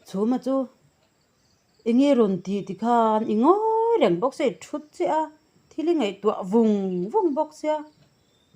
Chhuma chu eng nge rawn tih ti khan i ngawi reng bawk sia i thut chiah a, thil i ngaihtuah vung vung bawk sia,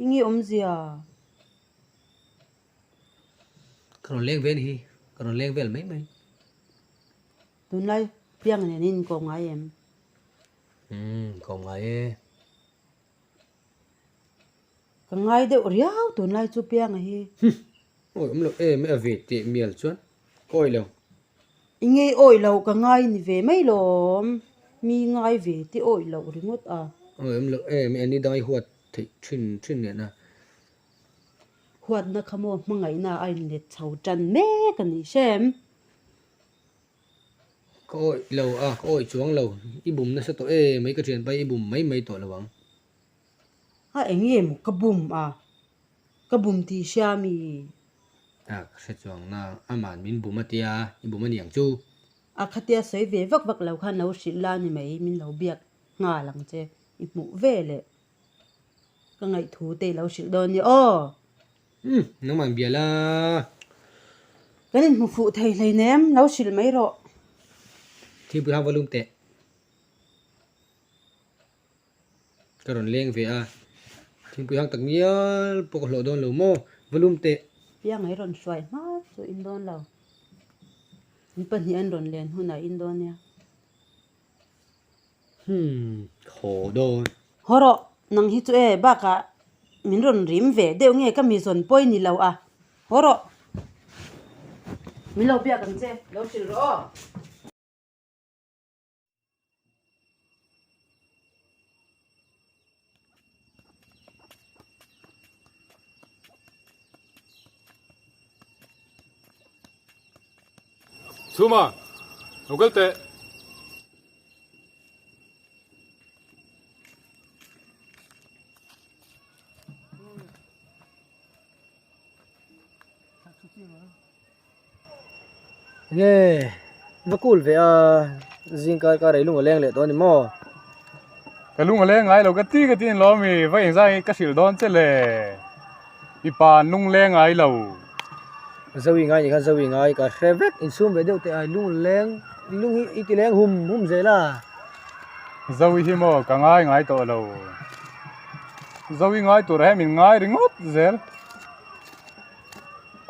eng nge awmzia? Ka rawn leng ve a ni hi, ka rawn leng vel mai mai. Tunlai piang nen in kawm ngai em? Umm kawm ngai e. Ka ngai deuh riau tunlai chu pianga hi. Hum! Awi awm loh em a ve teh mial chuan ka awih lo. I ngei awih loh ka ngai ni ve mai lawm. Mi ngai ve te awih loh ringawt a. Awi awm loh em a ni dang i huat theih thin thin nen a. Huatna kha maw hmangaihna a inlet chho tan mek a ni hrem. Ka awih lo a, ka awih chuang lo. I bum nasa tawh e mai ka thianpa i bum mai mai tawh lo ang. A eng nge maw ka bum a, ka bum tih hria mi? A ka hre chuang na, aman min bum a tia, i bum a niang chu. A khatia sawi ve vak vak lo khan lo hrilh la ni mai, min lo biak nghal ang che, i hmuh ve leh ka ngaihthu te i lo hrilh dawn nia aw. Umm, nangman bia la. Kan inhmu fuh thei hleinem, lo hrilh mai rawh. Thingpui hang va lum teh. Ka rawn leng ve a, thingpui hang tak ngial pawh ka hlawh dawn lo maw, va lum teh. Piang ei rawn hruai hma chu in dawn lo, in pahnih an rawn len hunah in dawn nia. Humm, haw dawn. Haw rawh, nang hi chu e, bakah min rawn rim ve deuh nge ka mi zawn pawi ni lo a, haw rawh. Min lo biak ang che, lo hrilh rawh aw. Chhuma, lo kal teh. Nge va kul ve a zing kar kar ei lung a leng leh tawh a ni maw? Ka lung a leng ngai lo ka ti ka ti in lawm i va engzah nge ka hrilh dawn che le mipa an lung leng ngai lo. Zoe ngai ni khan Zoe ngai ka hre vek insum ve deuh teh a lung a leng lung hi i ti leng hum hum zel a. Zoe hi maw ka ngai ngai tawh lo Zoe ngai turah hian min ngai ringawt zel.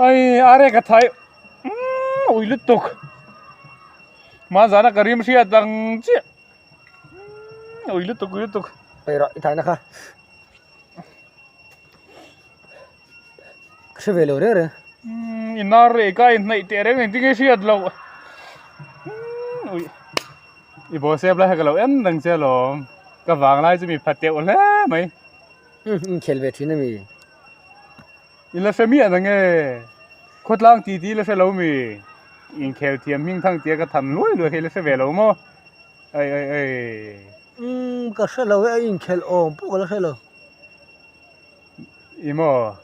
Ai are ka thai umm ui lutuk hma zana ka rim hriat ang chiah umm ui lutuk ui lutuk Hei rawh i thaina kha ka hre ve lo reng reng umm i nar reh ka inhnaih teh reng engtin nge hriat loh umm ui i ball sep lai kha ka lo en reng che alawm ka vang lai chu mi pha teuh hle mai umm inkhel ve thin ami. I la hre miah nang e. Khawtlang titi i la hre lo mi? Inkhel thiam hming thang tia ka tham luai luai kha i la hre ve lo maw? Ei ei ei. Umm ka hre lo e, a inkhel awm pawh ka la hre lo. I maw?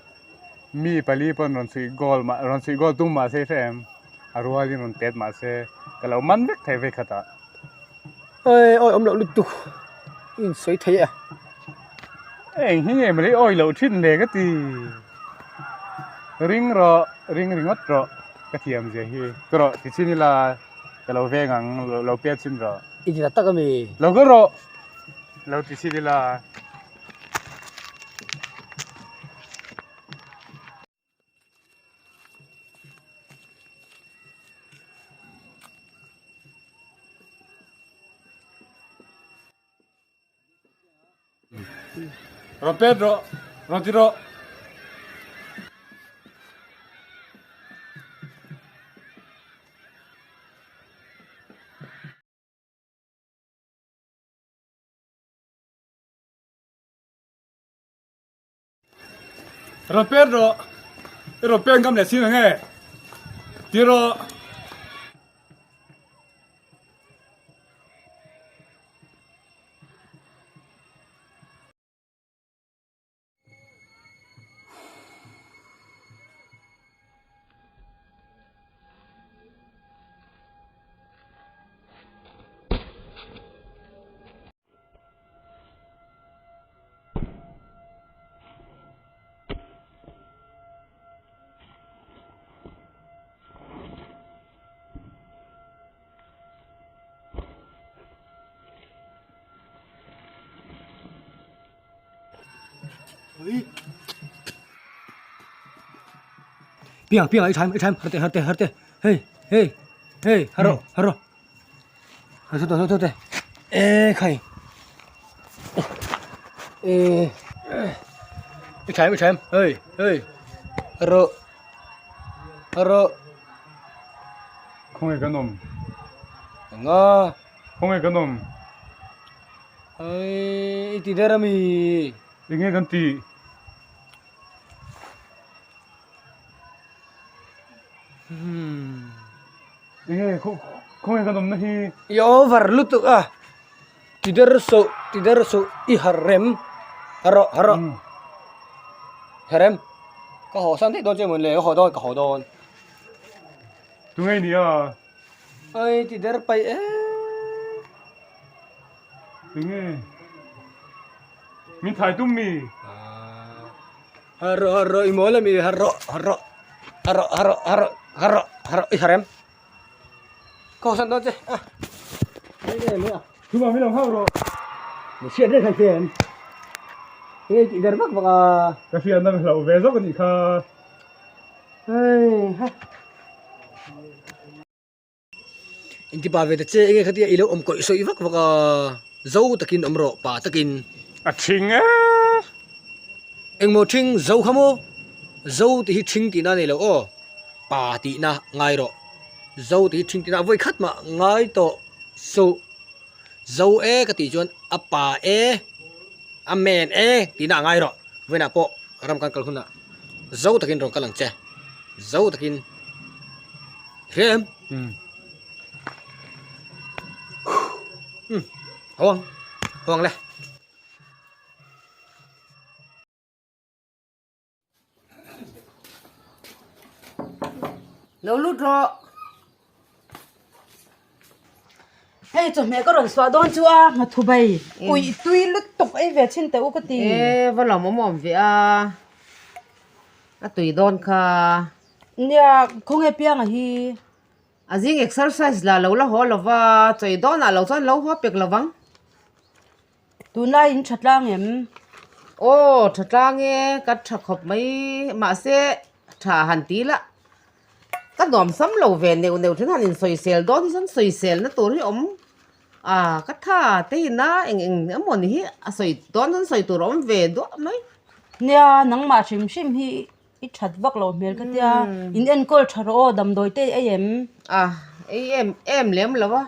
Mi pali pawn rawn chhuih goal mah rawn chhuih goal tum mahse i hre em? A rualin rawn tet mahse ka lo man vek thei vei khatah. Ei awi awm loh lutuk i insawi thei e. Eng hi nge mawle i awi loh thin le ka ti. Ring rawh, ring ringawt rawh ka thiam zia hi. Ka rawh ti chin ila ka lo veng ang lo pet chin rawh. I ti tak tak ami? Lo ka rawh lo ti chin ila. Rawn pet rawh, rawn ti rawh. Rawn pet rawh, i rawn pet ngam leh sin ang e, ti rawh. Piang piang i thaim i thaim harte harte harte hei hei hei haro haro haro to to te e khai e i thaim i thaim hei hei haro haro Khawnge kan awm? Enga? Khawnge kan awm? Hei i ti der ami? Enge kan tih? Enge khawnge kan awmna hi? I over lutuk a, ti der suh ti der suh i har rem har rawh har rawh har rem ka haw san daih dawn che mawn le ka haw dawn ka haw dawn. Tunge i nih a? Ai ti der paih em. Enge min thai tum mi? Har rawh har rawh i mawl ami har rawh har rawh har rawh har rawh har rawh har rawh har rawh i har em ka haw san dawn che a enge mai a Chuvang min lo nghak rawh. Ni hriat reng khan hria em enge i tih der vak vak a. Ka hriatna ka hlauh ve zawk anih kha. Hei ha. Intipa ve ta che enge khatia i lo awm kawih sawi vak vak a, zo takin awm rawh pa takin. A thing e. Engmaw thing zo kha maw? Zo tih hi thing tihna a nei lo aw, pa tihna ngai rawh. Zo tih hi thing tihna a vawi khat mah ngai tawh suh. Zo e ka tih chuan a pa e, a men e tihna a ngai rawh. Vawiinah pawh ram kan kal hunah zo takin rawn kal ang che, zo takin. Hria em? Um. Um. Hawang. Hawang le. Lo lut rawh. Hei chawhmeh ka rawn suah dawn chu a nghathu bai. Ui tui lutuk ei ve thin teh u ka ti. E va lawm awm awm ve a. A tui dawn kha. Nia, khawnge pianga hi? A zing exercise lah lo la haw lo va, chawi dawnah lo chuan lo haw pek lo vang. Tunlai in tha tlang em? Aw, tha tlang e, ka tha khawp mai, mahse tha han ti la, ka nuam sam lo ve neuh neuh thin han insawisel dawn hi chuan sawiselna tur hi awm a, ka tha te ina eng eng emaw ni hi a sawi dawn chuan sawi tur a awm ve duah mai. Nia, nangmah hrim hrim hi I that vak lo hmel ka tia, in enkawl tha rawh aw damdawi te ei em? A, ei em em lem lo a,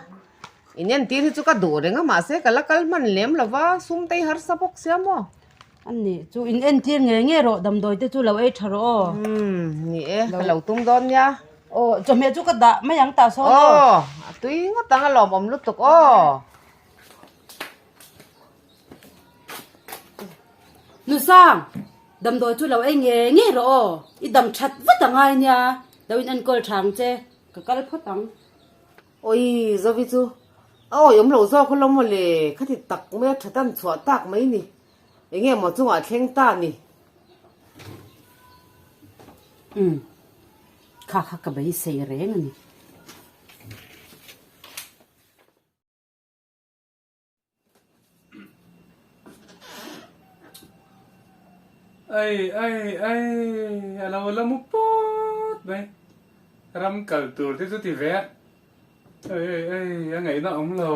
in entir hi chu ka duh reng a mahse ka la kal hman lem lo va, sum te hi harsa bawk sia maw? A nih chu, in entir ngei ngei rawh damdawi te chu lo ei tha rawh aw. Umm, ni e, ka lo tum dawn nia. Aw, chawhmeh chu ka dah mai ang tah sawn aw. Aw, a tui ngawt ang a lawmawm lutuk aw. Nusang, damdawi chu lo ei ngei ngei rawh aw, i dam that vat a ngai nia, lo in enkawl tha ang che, ka kal phawt ang. Awi, Zovi chu a awih awm lo zawk alawm maw le, khati tak mai a that an chhuah tak mai ni, enge maw chungah thleng ta ni. Umm, kha kha ka beisei reng a ni. Ai ai ai a lo la mu pawt mai ram kal tur te chu ti ve a ai ai ai a ngaihna awm lo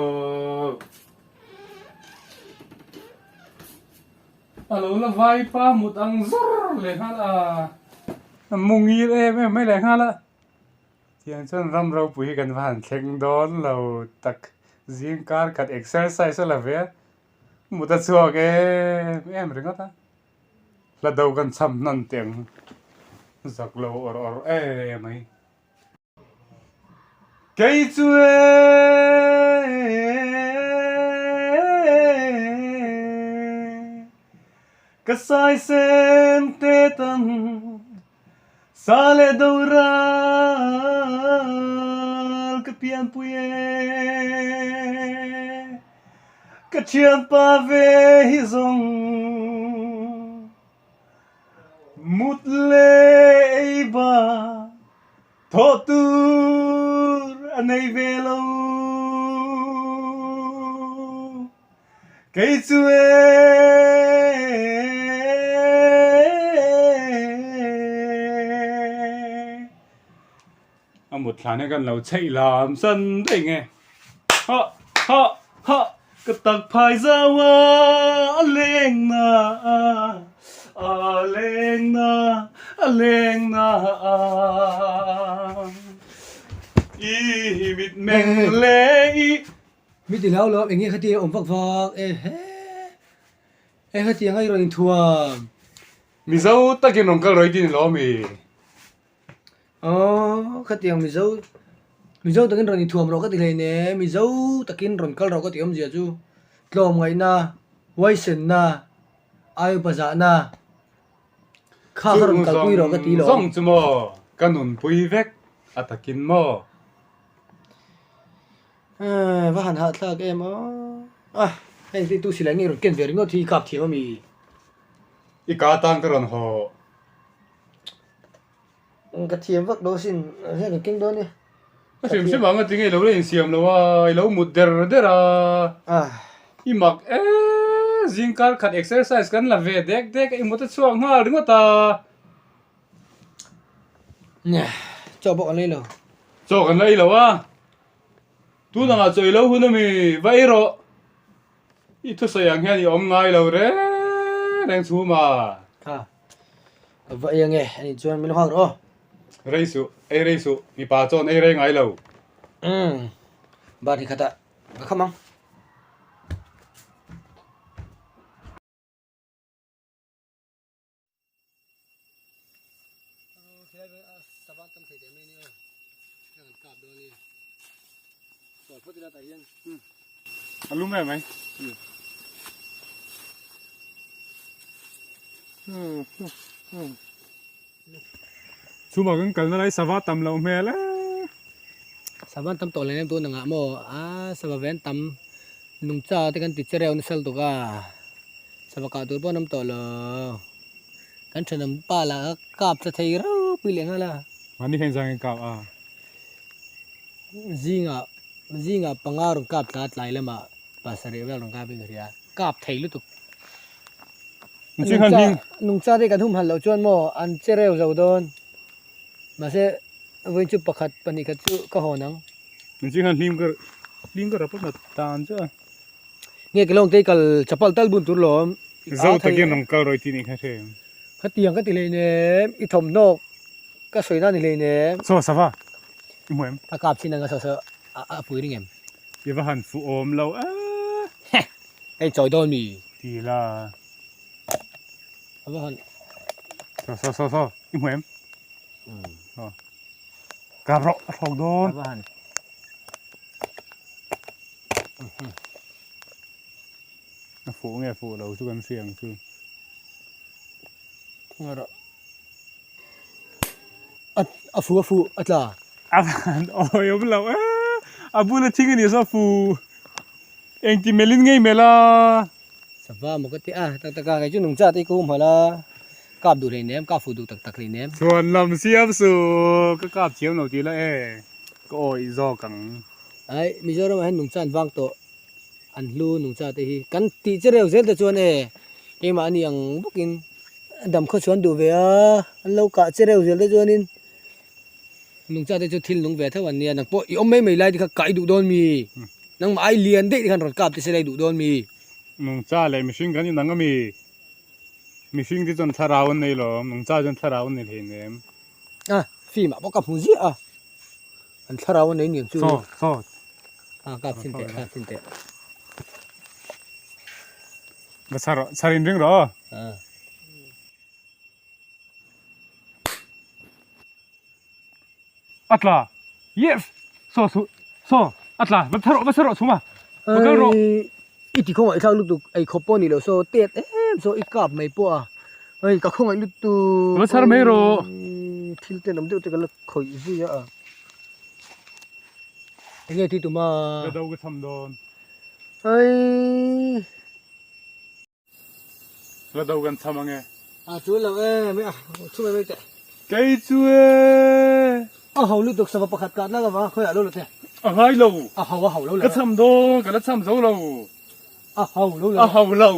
a lo la vai pa mut ang zawr leh nghal a a mu ngil em em mai leh nghal a. Tiang chuan ram ropui hi kan va han thleng dawn lo tak zing kar khat exercise a la ve a, mut a chhuak em em ringawt a, hla do kan cham hnan teh ang zak lo awrh awrh em mai. Kei chu e ka saisen te tang. Sa leh do ral ka pianpui e, ka thianpa ve hi zawng mut leh ei ba thawh tur a nei ve lo. Kei chu e. mut thlan hian kan lo chheih lam san daih nge. Ha ha ha ka tak phai zau a a leng na a a leng na a leng na a i mit meng le i Mi ti hlau lo eng nge khatia awm vak vak e he e khatiang a i rawn inthuam. Mizo takin rawn kal rawih tih ni lo ami? Aww khatiang Mizo Mizo takin rawn inthuam rawh ka ti hleinem Mizo takin rawn kal rawh ka ti awmzia chu tlawmngaihna, huaisenna, aiupa zahna kha kha rawn kalpui rawh ka ti lawm. Zawng chu maw ka nunpui vek a takin maw? Va han hahthlak em aw. Hei hi tu silai nge rawn ken ve ringawt hi i kap thiam ami? I ka tan ka rawn haw. Ka thiam vak lo asin, hian kan keng dawn e. Ka hrim hrim ang a tinge i lo la insiam lo a, i lo mut der der a. I mak e, zingkar khat exercise kan la ve dek dek a, i mut a chhuak nghal ringawt a. Chaw pawh kan lei lo. Chaw kan lei lo a, tun angah chaw i lo hun ami, va ei rawh. I thusawi ang hian i awm ngai lo reng reng chhum a. Kha, ka va ei ange, ani chuan min lo nghak rawh aw. Rei suh, ei rei suh, mipa chuan ei rei ngai lo. Umm, bar hi khatah ka kham ang. A lum em mai. Chhuma kan kalna lai sava tam loh hmel e. Sava an tam tawh leh em tun angah maw a sava ve an tam nungcha te kan ti che reuh nasa lutuk a sava kah tur pawh an awm tawh lo kan thenawm pa lah kha kap tla thei ropui leh nghal a. Mahni kha inzang in kap a. Zingah zingah panga rawn kap tla tlai lamah pasarih vel rawn kap in ka hria kap thei lutuk. Nungcha te kan humhalh loh chuan maw an che reuh zo dawn mahse vawiin chu pakhat pahnih khat chu ka hawn ang. Nge ka lawng te kal chapal tal bun tur lawm. Khatiang ka ti hleinem i thawmhnaw ka sawi na ni hleinem. A kap chin anga saw saw a pui ring em. I va han fuh awm lo e. Heh! Hei chawi dawn mi? Ti la. A va han. Saw saw saw saw i hmu em? Aw. Kap rawh a thlawk dawn. A va han. A fuh nge fuh lo chu kan hria ang chu. Nga rawh. A fu a fu a tla. A van awi awm lo e. A bula thing a nih saw fu. Engti melhin ngei melh a. Sava maw ka ti a tak tak a kei chu nungcha te hi ka hum halh a. Kap duh hleinem kap fu duh tak tak hleinem. Chhuan lam siam suh ka kap thiam lo tih la e. Ka awih zawk ang. Ai Mizoram ah hian nungcha an vang tawh. An hlu nungcha te hi kan tih che reuh zel te chuan e keimah ani ang bawkin dam khaw chuan duh ve a an lo kah che reuh zel te chuanin nungcha te chu thil nung ve theuh an nia nang pawh i awm mai mai lai te kha kah i duh dawn mi nangmah ai lian daih te khan rawn kap te se la i duh dawn mi. Nungcha leh mihring kan inang ami mihring te chuan thlarau an nei lo nungcha chuan thlarau an nei hleinem. A film ah pawh ka hmu ziah a. An thlarau a nei niang chu. Saw, saw. A kap chin teh, kap chin teh. Va chhar rawh, chhar in ring rawh aw. A. A tla. Yes. Saw su, saw. A tla. Va chhar rawh, va chhar rawh chhuma. Va kal rawh. I ti khawngaih thlak lutuk, ei khawp pawh ni lo saw tet em saw i kap mai pawh a. Hei ka khawngaih lutuk. Va chhar mai rawh. Thil ten awm deuh te ka la khawih zui a. Enge ti tuma? Ka do ka cham dawn. Hei. La do kan cham ange. A chu lo e, mai a, thu mai mai teh. Kei chu e. A ho lutuk sava pakhat kah na lova khawiah lo la teh. A ngai lo. A ho a ho lo la. Ka cham dawn, ka la cham zo lo. A ho lo la. A ho lo.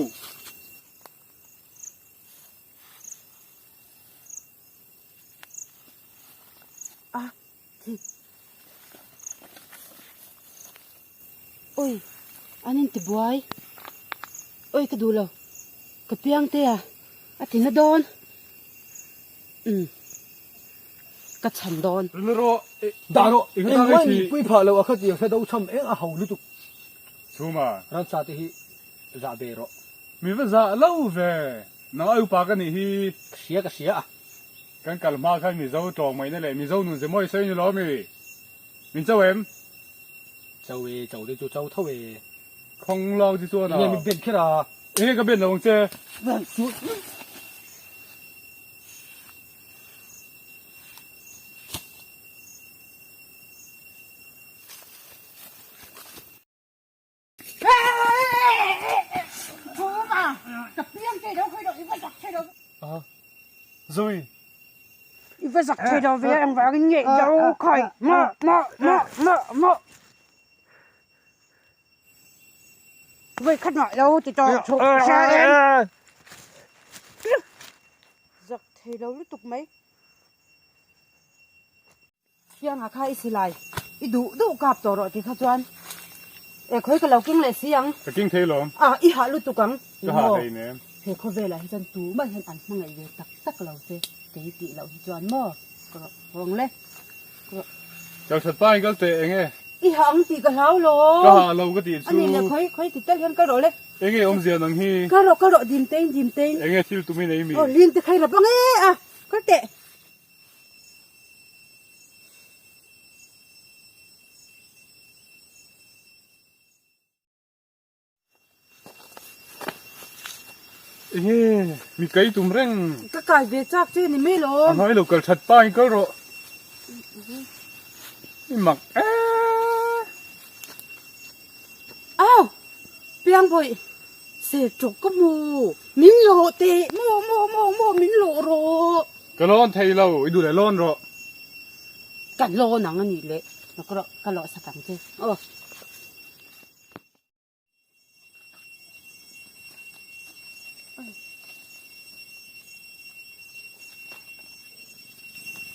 A thi. Oi, an inti buai. Oi ka duh lo. Ka piang te a, a ti na dawn. Umm, ka chhan dawn. Ring rawh, dah rawh, engmah in pui phah lo a kha tiang hre do cham eng a ho lutuk. Chhuma. Ransa te hi zah ve rawh. Mi va zah lo ve, nang ai upa ka nih hi. Ka hria ka hria a. Kan kal hma khan Mizo tlawmngaihna leh Mizo nun ze mawi sawi ni lo mi? Min cho em? Cho e, cho te chu cho tho e. Khawng lak chi chuan a. Enge min ben kher a? Enge ka ben lo ang che? Zoe. I va zak thei lo ve engvangin nge i lo khai maw maw maw maw maw. Vawi khat mah lo ti tawh chhuh hria em. Zak thei lo lutuk mai. Thianga kha i silai i duh duh kap tawh rawh ti kha chuan e khawi ka lo keng leh si ang. Ka keng thei lawm. A i hah lutuk ang. Ka hah hlei nem. He khawvelah hi chuan tumah hian an hmangaih ve tak tak lo che kei tih loh hi chuan maw ka rawh hawng le ka rawh. Kal that pa in kal teh eng e. I hah ang tih ka hlau lawm. Ka hah lo ka tih chu. Ani le khawi khawi ti tal hian ka rawh le. Eng e awmzia nang hi. Ka rawh ka rawh dim tein dim tein. Eng e thil tum i nei mi. Aw lim te khai rap ang e a kal teh. Enge mi kai tum reng. Ka kai ve chak che ni mai lo. A ngai lo kal that pa in kal rawh. I mak e. Au piang bawih ser chawk ka hmu min lawh teh maw maw maw maw min lawh rawh. Ka lawn thei lo, i duh leh lawn rawh. Ka lawn ang a nih leh, ka rawh, ka lawh sak ang che. Aw.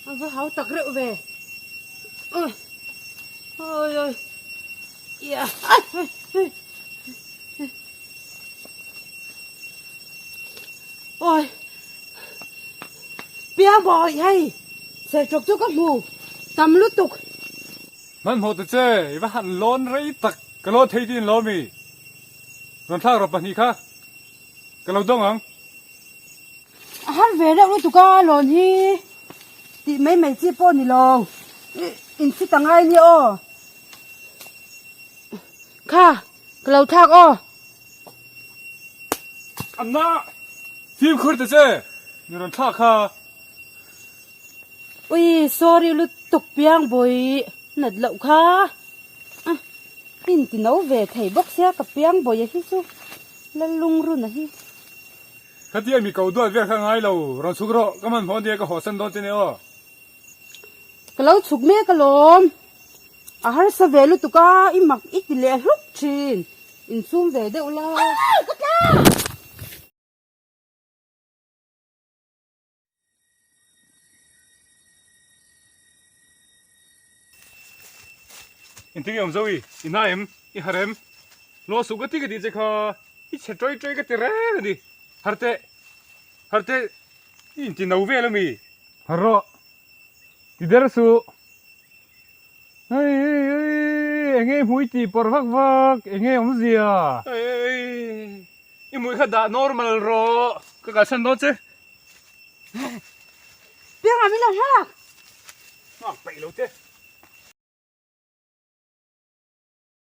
A va hau tak reuh ve. Oi. Oi oi. Ia. Ai. Oi. Piang bawi hei serchawk chu ka hmu tam lutuk. Hmanhmawh ta che, i va han lawn rei tak, ka lawn thei tin lo mi? Rawn thlak rawh pahnih kha, ka lo dawng ang. A har ve reuh lutuk a lawn hi tih mai mai chi pawh ni lo, i inchhit a ngai nia aw. Kha, ka lo thlak aw. Anna! Fimkhur ta che! Mi rawn thlak kha. Ui, sorry lutuk piang bawi nat loh kha. In ti no ve thei bawk sia ka piang bawi a hi chu Lallungrun a hi. Khatia mi ko duat vel kha ngai lo, rawn chhuk rawh, ka hmanhmawh ania ka hawhsan dawn che nia aw. Ka lo chhuk mek alawm. A harsa ve lutuk a, i mak i ti leh hluk thin. Insum ve deuh la. Ka tla! Engtin nge awm Zoe? I hna em? I harh em? Law suh ka ti ka tih che kha i chhe tawi tawi ka ti reng a ni. Harh teh! Harh teh! I inti no vel ami? Harh rawh! Ti der suh! Hei hei hei enge i hmui tih pawrh vak vak enge awmzia? Hei hei i hmui kha dah normal rawh ka kalsan dawn che. Piangah min lo nghak! Nghak peih lo che.